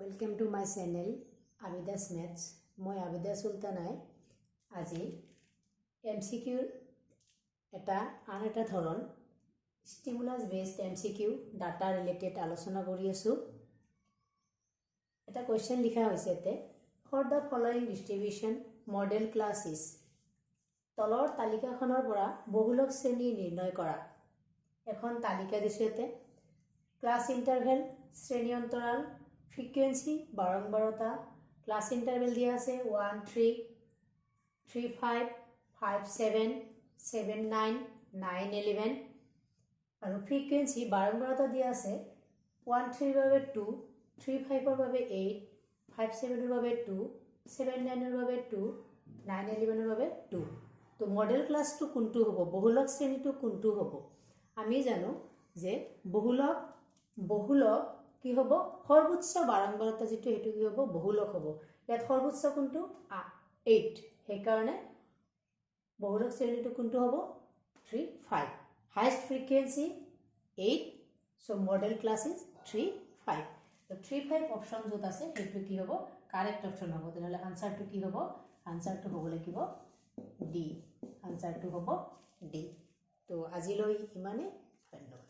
Welcome to my channel Abida's Maths. মই আবিদা চুলতানাই আজি এমচিকিউৰ আন এটা ধৰণ, stimulus based MCQ, data related আলোচনা কৰি আছোঁ। এটা কুৱেশ্যন লিখা হৈছে ইয়াতে, "For the following distribution, modal class is." তলৰ তালিকাখনৰ পৰা বহুলক শ্ৰেণী নিৰ্ণয় কৰা। এখন তালিকা দিছোঁ ইয়াতে। ক্লাছ ইণ্টাৰভেল, শ্ৰেণী অন্তৰাল, ফ্ৰিকুৱেঞ্চি, বাৰম্বাৰতা। ক্লাছ ইণ্টাৰভেল দিয়া আছে 1 3, 3 5, 5 7, 7 9, 9 11 আৰু ফ্ৰিকুৱেঞ্চি, বাৰম্বাৰতা দিয়া আছে ওৱান থ্ৰীৰ বাবে টু, থ্ৰী ফাইভৰ বাবে এইট, ফাইভ ছেভেনৰ বাবে টু, ছেভেন নাইনৰ বাবে টু, নাইন ইলেভেনৰ বাবে টু। তো মডেল ক্লাছটো কোনটো হ'ব? বহুলক শ্ৰেণীটো কোনটো হ'ব? আমি জানো যে বহুলক কি হ'ব? সৰ্বোচ্চ বাৰম্বাৰতা যিটো, সেইটো কি হ'ব? বহুলক হ'ব। ইয়াত সৰ্বোচ্চ কোনটো? এইট। সেইকাৰণে বহুলক শ্ৰেণীটো কোনটো হ'ব? 3 5। Highest frequency 8, so modal class is 3 5. তো থ্ৰী ফাইভ অপশ্যন য'ত আছে, সেইটো কি হ'ব? কাৰেক্ট অপশ্যন হ'ব। তেনেহ'লে আনচাৰটো কি হ'ব? আনচাৰটো হ'ব লাগিব ডি। আনচাৰটো হ'ব ডি। তো আজিলৈ ইমানেই, ধন্যবাদ।